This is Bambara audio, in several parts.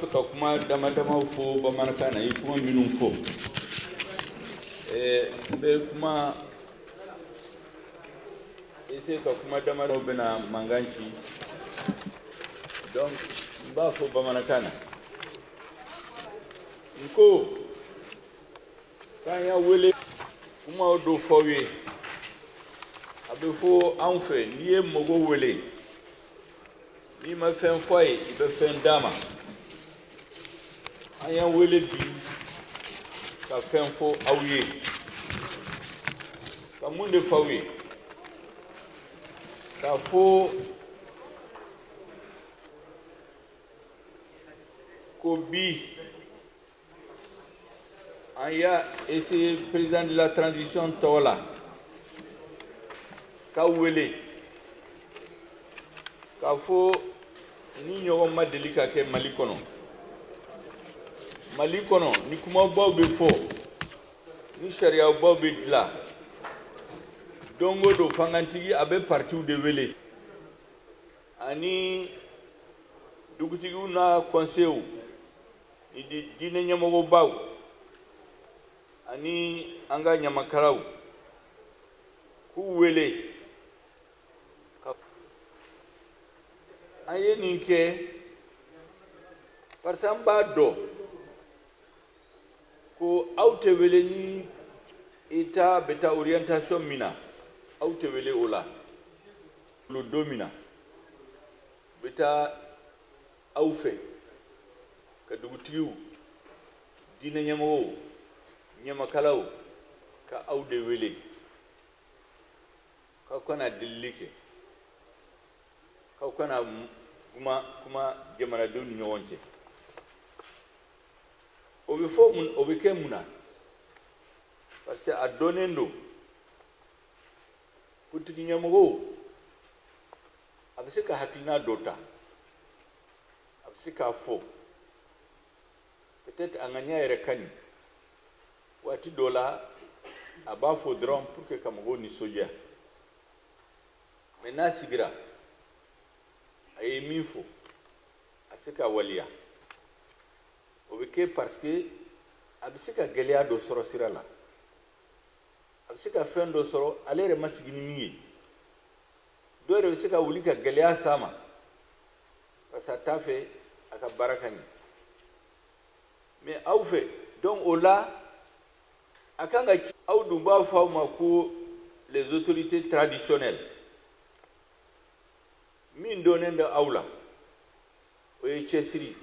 fɛ ka kuma dama damaw fɔ bamanankan na. I ye kuma minnu fɔ, n bɛ kuma essayer ka kuma dama dɔw bɛna mankan ci, donc n b'a fɔ bamanankan na. N ko k'an y'a wele kumaw dɔ fɔ aw ye. A bɛ fɔ anw fɛ, n'i ye mɔgɔ wele, n'i ma fɛn fɔ a ye, i bɛ fɛn d'a ma. An y'an wele bi ka fɛn fɔ aw ye. Ka mun de fɔ aw ye? K'a fɔ ko bi an y'a essayer président de la transition tɔgɔ la k'aw wele k'a fɔ ni ɲɔgɔn ma deli ka kɛ Mali kɔnɔ. Mali kɔnɔ, ni kumabaw bɛ fɔ, ni sariyabaw bɛ dilan, don o don fangantigi a bɛ partiw de wele ani dugutigiw n'a conseils ni diinɛ ɲɛmɔgɔbaw ani an ka ɲamakalaw k'u wele. An ye nin kɛ parce que an b'a dɔn ko aw tɛ wele ni État bɛ taa orientation min na, aw tɛ wele o la. Don min na u bɛ taa aw fɛ ka dugutigiw, diinɛ ɲɛmɔgɔw, ɲamakalaw, ka aw de wele k'aw kana delili kɛ, k'aw kana kuma kuma jamanadenw ni ɲɔgɔn cɛ. O bɛ fɔ mun? O bɛ kɛ mun na? Parce que a dɔnnen don, politiki ɲɛmɔgɔw a bɛ se ka hakilina dɔ ta, a bɛ se k'a fɔ, peut-être a ŋaniya yɛrɛ ka ɲi. Waati dɔ la, a b'a fɔ dɔrɔn pour que ka mɔgɔw nisɔndiya, mais n'a sigira, a ye min fɔ, a se ka waleya. O bɛ kɛ parce que a bɛ se ka gɛlɛya dɔ sɔrɔ sira la, a bɛ se ka fɛn dɔ sɔrɔ ale yɛrɛ ma sigi ni min ye. Dɔw yɛrɛ bɛ se ka wuli ka gɛlɛya s'a ma parce que a t'a fɛ a ka baara ka ɲɛ. Mais aw fɛ, donc o la a kan ka aw dun b'a fɔ aw ma ko les autorités traditionnelles. Min dɔnnen bɛ aw la, o ye cɛsiri,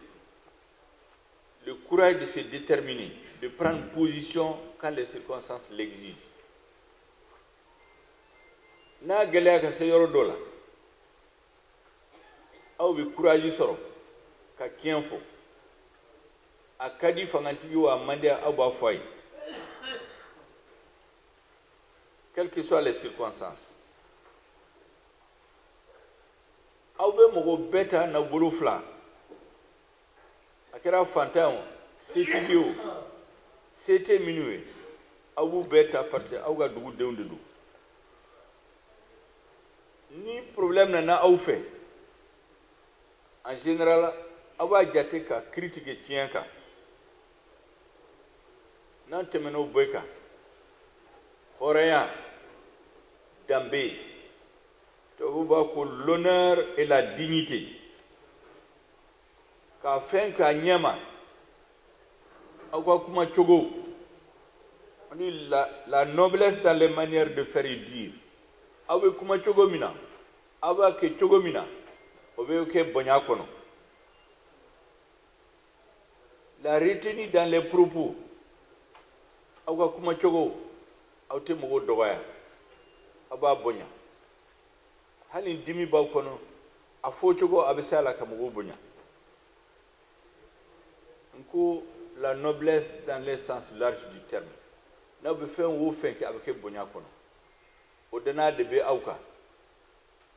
le courage de se déterminer, de prendre position quand les circonstances l'exigent. N'a gɛlɛya ka se yɔrɔ dɔ la, aw bɛ courage sɔrɔ ka tiɲɛ fɔ. A ka di fangatigi o, a man di, aw b'a fɔ a ye, quelles que soient les circonstances. Aw bɛ mɔgɔ bɛɛ ta na bolo fila, a kɛra fantan o, setigi o, se tɛ minnu ye, aw b'u bɛɛ ta parce que aw ka dugudenw de don. Ni problème nana aw fɛ, en général aw b'a jate ka kiiri tigɛ tiɲɛ kan. N'an tɛmɛna o bɛɛ kan, hɔrɔnya, danbe, tubabu b'a ko l'honneur et la dignité, ka fɛn k'a ɲɛma, aw ka kuma cogo, on dit la noblesse dans les manières de faire et dire. Aw bɛ kuma cogo min na, aw b'a kɛ cogo min na, o bɛ kɛ bonya kɔnɔ. La retenue dans les propos, aw ka kuma cogo, aw tɛ mɔgɔw dɔgɔya, aw b'a bonya. Hali ni dimi b'aw kɔnɔ, a fɔ cogo a bɛ se a la ka mɔgɔw bonya. N ko la noblesse dans le sens large du terme. N'aw bɛ fɛn o fɛn kɛ, a bɛ kɛ bonya kɔnɔ. O danaya de bɛ aw kan.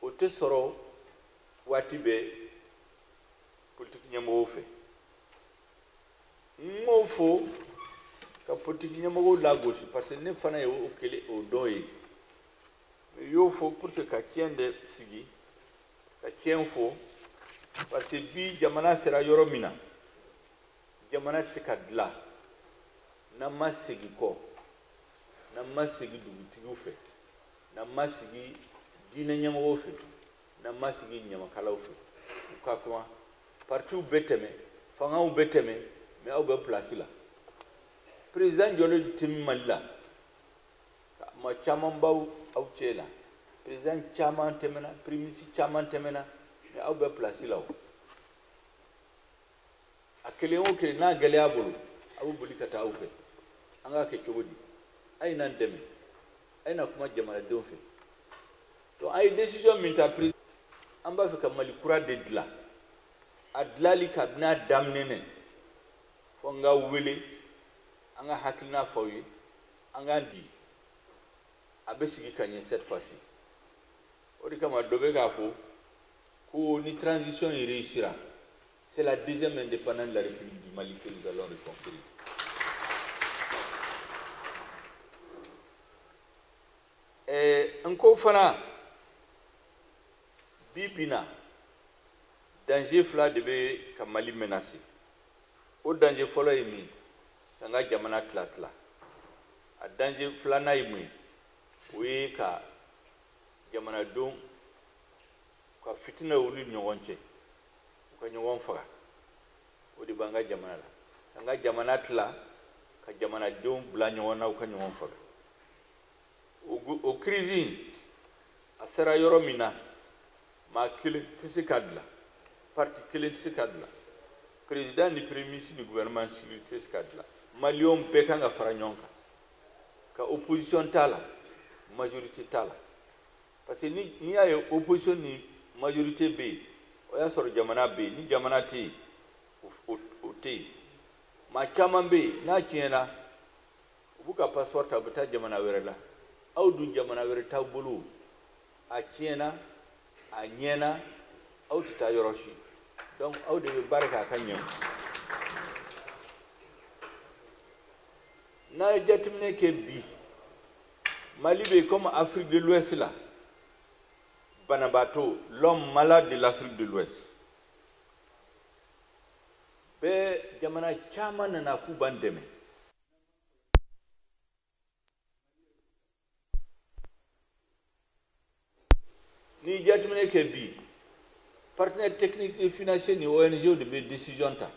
O tɛ sɔrɔ waati bɛɛ politiki ɲɛmɔgɔw fɛ. N m'o fɔ ka politiki ɲɛmɔgɔw lagosi, parce que ne fana ye o kelen o dɔ ye. N y'o fɔ pour que ka tiɲɛ de sigi, ka tiɲɛ fɔ, parce que bi jamana sera yɔrɔ min na. Jamana tɛ se ka dilan n'an ma segin kɔ, n'an ma sigi dugutigiw fɛ, n'an ma sigi diinɛ ɲɛmɔgɔw fɛ, n'an ma sigi ɲamakalaw fɛ, u ka kuma. Partiw bɛ tɛmɛ, fangaw bɛ tɛmɛ, mais aw bɛ place la. Président jɔlen tɛ Mali la, maa caman b'aw aw cɛ la, président caman tɛmɛna, premier ministre caman tɛmɛna, mais aw bɛ place la o. A kelen o kelen n'a gɛlɛya bolo, aw bɛ boli ka taa aw fɛ. An k'a kɛ cogo di? A ye n'an dɛmɛ, a ye na kuma jamanadenw fɛ. Donc an ye décision min ta, président, an b'a fɛ ka Mali kura de dilan. A dilali kabini a daminɛ fo n ka wele, an ka hakilina fɔ aw ye, an k'an di a bɛ sigi ka ɲɛ cette fois-ci. O de kama dɔ bɛ k'a fɔ ko ni transition in réussira, c'est la deuxième indépendance de la République du Mali que nous allons reconquérir. N ko fana bi bi na danger fila de bɛ ka Mali menacer. O danger fɔlɔ ye min? K'an ka jamana tila tila. A danger filanan ye mun ye? O ye ka jamanadenw ka fitinɛ olu ni ɲɔgɔn cɛ, u ka ɲɔgɔn faga. O de b'an ka jamana la, k'an ka jamana tila, ka jamanadenw bila ɲɔgɔn na, u ka ɲɔgɔn faga. O crise in, a sera yɔrɔ min na, maa kelen tɛ se k'a dilan, parti kelen tɛ se k'a dilan, président ni premier ministre ni gouvernement civil tɛ se k'a dilan. Maliyɛnw bɛɛ kan ka fara ɲɔgɔn kan, ka opposition t'a la, majorité t'a la. Parce que ni n'i y'a ye opposition ni majorité bɛ yen, o y'a sɔrɔ jamana bɛ yen. Ni jamana tɛ yen, o tɛ yen. Maa caman bɛ yen, n'a tiɲɛna, u b'u ka passeport ta, u bɛ taa jamana wɛrɛ la. Aw dun, jamana wɛrɛ t'aw bolo. A tiɲɛna, a ɲɛna, aw tɛ taa yɔrɔ si. Donc aw de bɛ baara kɛ a ka ɲɛ. N'a ye jateminɛ kɛ bi, Mali bɛ comme Afrique de l'Ouest la, banabaatɔ, l'homme malade de l'Afrique de l'Ouest. Bɛɛ jamana caman nana k'u b'an dɛmɛ. Ni jateminɛ kɛ bi, partenaire technique et financier ni ONG de bɛ décision ta.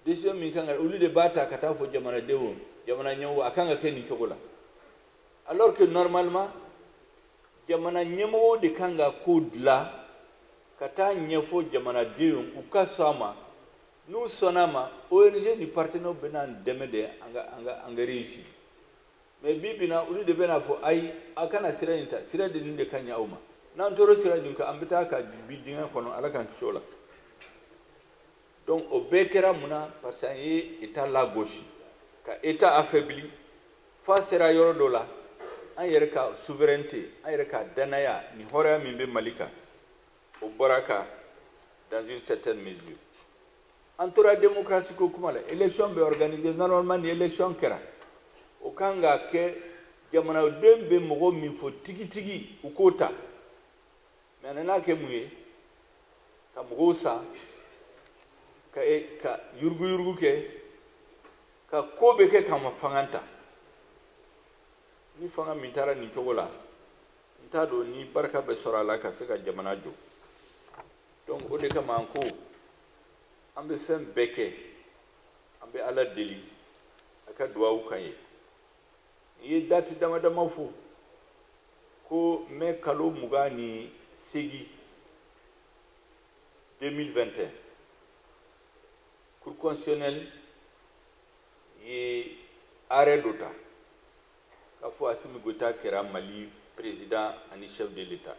Décision min kan ka, olu de b'a ta ka taa fɔ jamanadenw, jamana ɲɛmɔgɔ, a kan ka kɛ nin cogo la. Alors que normalement jamana ɲɛmɔgɔw de kan ka ko dilan ka taa ɲɛfɔ jamanadenw, u ka sɔn a ma. N'u sɔnna a ma, ONG ni partenaires bɛ n'an dɛmɛ de an ka réussir. Mais bi bi na, olu de bɛna fɔ ayi, a kana sira in ta, sira de nin de ka ɲi aw ma. N'an tora sira in kan, an bɛ taa ka bi dingɛ kɔnɔ, Ala k'an kisi o la. Donc o bɛɛ kɛra mun na? Parce que an ye état lagosi, ka état affaibli, f'a sera yɔrɔ dɔ la, an yɛrɛ ka souveraineté, an yɛrɛ ka danaya ni hɔrɔnya min bɛ Mali kan, o bɔra ka dans une certaine mesure. An tora démocratie ko kuma la, élection bɛ organiser normalement. Ni élection kɛra, o kan ka kɛ jamanaden bɛ mɔgɔ min fɔ tigitigi, u k'o ta. Mais a nana kɛ mun ye? Ka mɔgɔw san, ka yuruguyurugu kɛ, ka ko bɛ kɛ ka fanga ta. Ni fanga min taara nin cogo la, n t'a dɔn ni barika bɛ sɔrɔ a la ka se ka jamana jɔ. Donc o de kama an ko an bɛ fɛn bɛɛ kɛ, an bɛ Ala deli a ka duwawu kan ye. N ye date dama dama fɔ ko mai kalo 28 2021, Cour constitutionnelle ye arrêt dɔ ta k'a fɔ Assimi Goïta kɛra Mali président ani chef de l'État.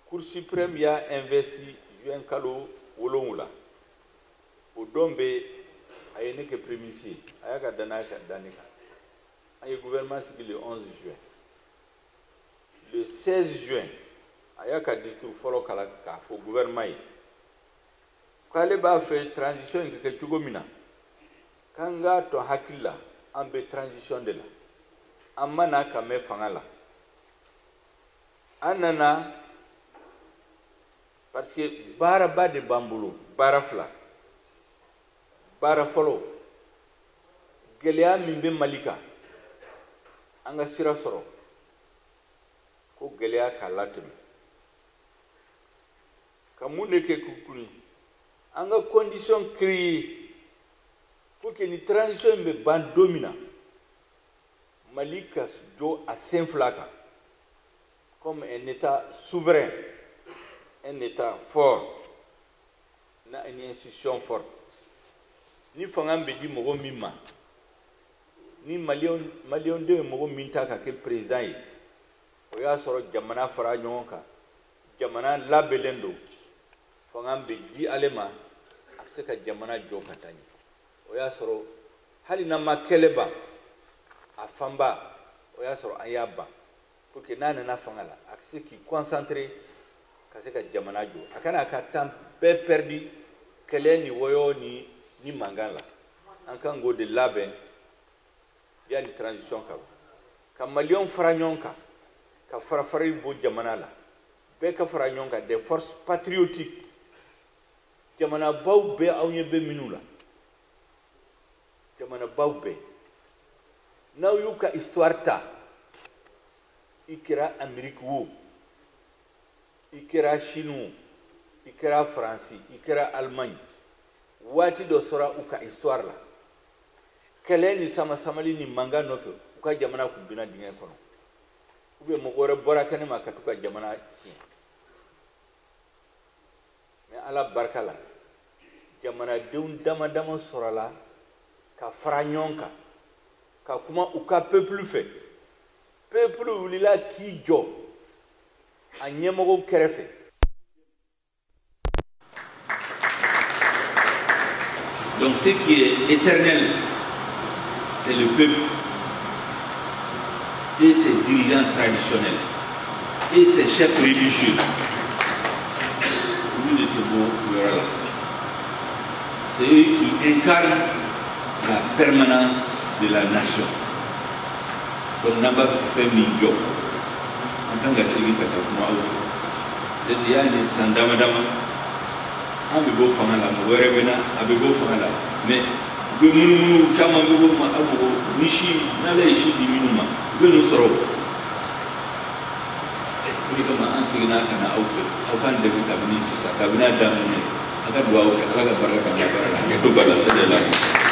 Cour suprême y'a investi juin kalo 7. O don bɛ a ye ne kɛ premier ministre ye, a y'a ka danaya ka da ne kan. An ye gouvernement sigi le 11 juin. Le 16 juin, a y'a ka discours fɔlɔ kalan k'a fɔ gouvernement ye k'ale b'a fɛ transition in ka kɛ cogo min na, k'an k'a to hakili la, an bɛ transition de la, an ma na ka mɛn fanga la. An nana parce que baaraba de b'an bolo, baara fila. Baara fɔlɔ, gɛlɛya min bɛ Mali kan, an ka sira sɔrɔ ko gɛlɛya k'a latɛmɛ. Ka mun de kɛ kukuni? An ka condition créer pour que ni transition in bɛ ban don min na, Mali ka jɔ a sen fila kan comme un État souverain, un État fort, na une institution forte. Ni fanga bɛ di mɔgɔ min ma, ni maliyɛnw den bɛ mɔgɔ min ta ka kɛ président ye, o y'a sɔrɔ jamana fara ɲɔgɔn kan, jamana labɛnnen don, fanga bɛ di ale ma, a bɛ se ka jamana jɔ ka taa ɲɛ. O y'a sɔrɔ hali n'an ma kɛlɛ ban, a fanba o y'a sɔrɔ an y'a ban, pour que n'a nana fanga la, a bɛ se k'i concentrer ka se ka jamana jɔ, a kana a ka temps bɛɛ perdu kɛlɛ ni wɔyɔ ni mankan la. An kan k'o de labɛn yanni transition ka ban, ka maliyɛnw fara ɲɔgɔn kan, ka farafarali bɔ jamana la, bɛɛ ka fara ɲɔgɔn kan, des forces patriotiques. Jamanabaw bɛɛ aw ɲɛ bɛ minnu la, jamanabaw bɛɛ, n'aw y'u ka histoire ta, i kɛra Amérique wo, i kɛra Chine wo, i kɛra Faransi, i kɛra Allemagne, waati dɔ sɔrɔ u ka histoire la, kɛlɛ ni sama-samali ni mankan nɔfɛ, u ka jamana kun binna dingɛ kɔnɔ, ou bien mɔgɔ wɛrɛ bɔra kɛnɛ ma ka t'u ka jamana tiɲɛ. Mais Ala barika la, jamanadenw dama dama sɔrɔla ka fara ɲɔgɔn kan, ka kuma u ka peuple fɛ. Peuple wulila k'i jɔ a ɲɛmɔgɔw kɛrɛfɛ. Donc ce qui est éternel, c'est le peuple et ses dirigeants traditionnels et ses chefs religieux. C'est eux qui incarnent la permanence de la nation. Donc n'a pas fait million. En tant que celui qui a il y a des sandamadama, an bɛ bɔ fanga la, mɔgɔ wɛrɛ bɛ na, a bɛ bɔ fanga la, mais u bɛ munumunu caman bɛ bɔ ma, mɔgɔ ni si n'ala ye si di minnu ma, u bɛ n'u sɔrɔ. O de kama an seginna ka na aw fɛ, aw k'an dɛmɛ kabini sisan, kabini a daminɛ, a ka dugawu kɛ, Ala ka barika k'an ka baara la. Hakɛto b'a la, sɛnɛ la.